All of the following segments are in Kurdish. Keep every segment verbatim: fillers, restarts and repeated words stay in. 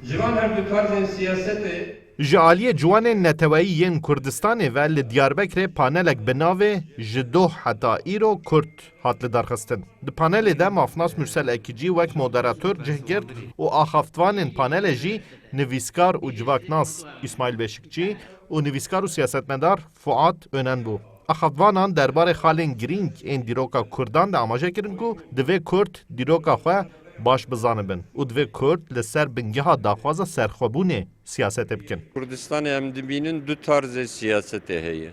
Ji van her du tarzên siyasetê Ji aliyê ciwanên neteweyî yên Kurdistanê ve li Diyarbekirê panelek bi navê Ji doh heta îro Kurd hat lidarxistin. Di panelê de mafnas Mursel Ekicî wek moderator cih girt û axaftvanên panelê jî nivîskar û civaknas Îsmaîl Beşikçî û nivîskar û siyasetmedar Fuat Önen bû. Axaftvanan derbarê xalên girîng ên dîroka Kurdan de amaje kirin ku divê Kurd dîroka xwe baş bizanibin û divê Kurd li ser bingeha daxwaza serxwebûnê siyasetê bikin. Kurdistanê em dibînin du tarzê siyasetê heye.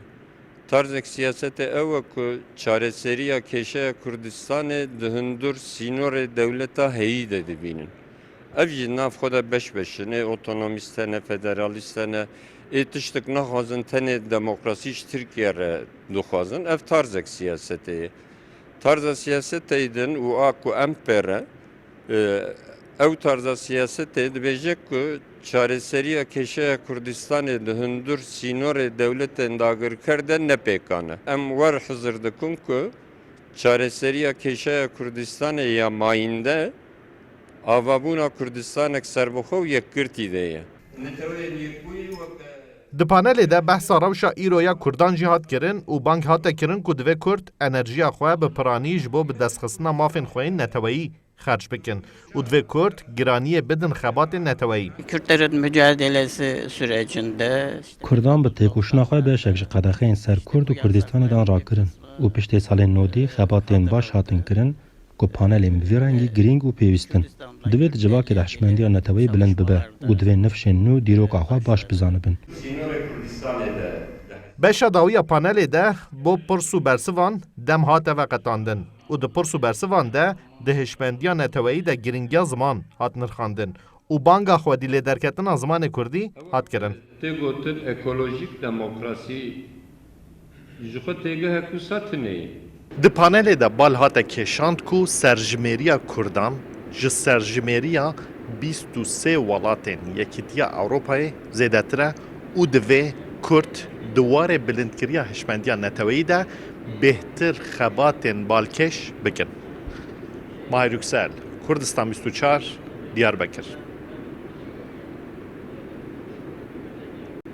Tarzek siyasetê ew e ku çareseriya kêşeya Kurdistanê di hundir sînorê dewleta heyî de dibînin. Ev jî nav xwe de beş beş in, ê otonomîst hene, federalîst hene, ê tiştek naxwazin, tenê demokrasî ji Tirkiye re dixwazin. Ev tarzek siyasetê ye. Tarza siyasetê din û a ku em pê re, e, ew tarza siyasetê dibêje ku çareseriya kêşeya Kurdistanê di hundir sînorê dewletên dagirker de ne pêkan e. Em wer hizir dikin ku çareseriya kêşeya Kurdistanê ya mayînde avabûna Kurdistanek serbixwe û yekgirtî de ye. Neteweyên Yekbûyî weke Di panelê de behsa rewşa îro ya Kurdan jî hat kirin û bang hate kirin ku divê Kurd enerjiya xwe bi piranî ji bo bi destxistina mafên xwe yên neteweyî xerc bikin û divê Kurd giraniyê bidin xebatên neteweyî. Kürtlerin mücadelesi sürecinde Kurdan bi têkoşîna xwe beşek ji qedexeyên ser Kurd û Kurdistanê dan rakirin û piştê salên nodî xebatên baş hatin kirin ku panelên bi vî rengî girîng û pêwîst in. Divê di civakê de hişmendiya neteweyî bilind bibe û divê nifşên nû dîroka xwe baş bizanibin. sînorê Kurdistanê de Beşa dawî ya panelê de bo pirs û bersivan dem hate veqetandin û di pirs û bersivan de di hişmendiya neteweyî de girîngiya ziman hat nirxandin û banga xwedî lêderketina zimanê kurdî hat kirin. Tê gotin ekolojîk demokrasî ji xwe têgehe ku sa tune ye. Di panelê de bal hate kêşand ku serjimêriya Kurdan ji serjimêriya bîst û sê welatên Yekîtiya Ewropayê zêdetir e û divê Kurd di warê bilindkiriya hişmendiya neteweyî de bêhtir xebatên balkêş bikin. Mahir Yüksel, Kurdistan bîst û çar, Diyarbekir.